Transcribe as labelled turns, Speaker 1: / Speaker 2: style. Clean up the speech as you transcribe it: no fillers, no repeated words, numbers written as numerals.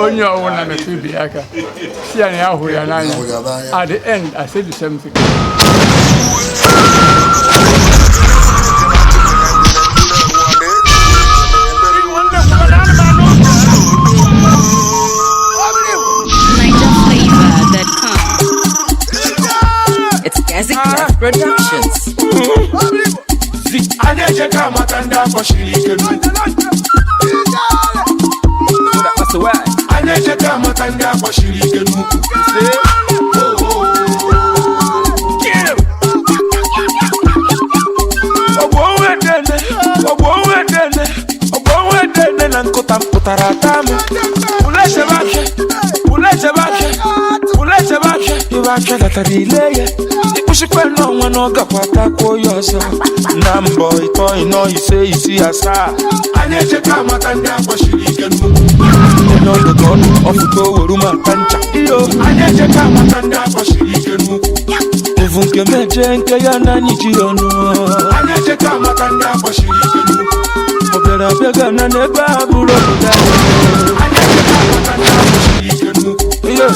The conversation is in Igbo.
Speaker 1: Onye ọbụla metụ ibe ya aka, si ya na ya hụrụ ya n'anya.
Speaker 2: Hụrụ ya n'anya.
Speaker 1: At the end, I say the same thing.
Speaker 3: NigerFlavor.com.
Speaker 4: It's Gazi Clef Productions.
Speaker 5: Anyị echeka maka ndị akpọchiri ike n'ukwu. Anyị echeka maka ndị akpọchiri ike n'ukwu. Ọgbọ onwe dene, ọgbọ onwe dene, ọgbọ onwe dene na nkụta mpụtara ata m. Ule chebe afịa, ule chebe afịa, ule chebe afịa, ibe afịa gatara ile ya. Ịkpụchikwa n'ọnwa na ọ gakwa takwuo ya ọzọ. Na mbọ ịtọ, ịnọ, ise, isii, asaa. Anyị echeka maka ndị akpọchiri ike n'ukwu. Onye ọdụ ka ọnụ ọfụta oweru maka ncha. Iyo, anyị echeka maka ndị akpọchiri ike n'ukwu. Ovu nke meje nke ya na anyị ji ọnụ. Anyị echeka maka ndị akpọchiri ike n'ukwu. Ọ bịara abịa gana n'ebe a bụrụ obodo anyị. Anyị echeka maka ndị akpọchiri ike n'ukwu. Iyo,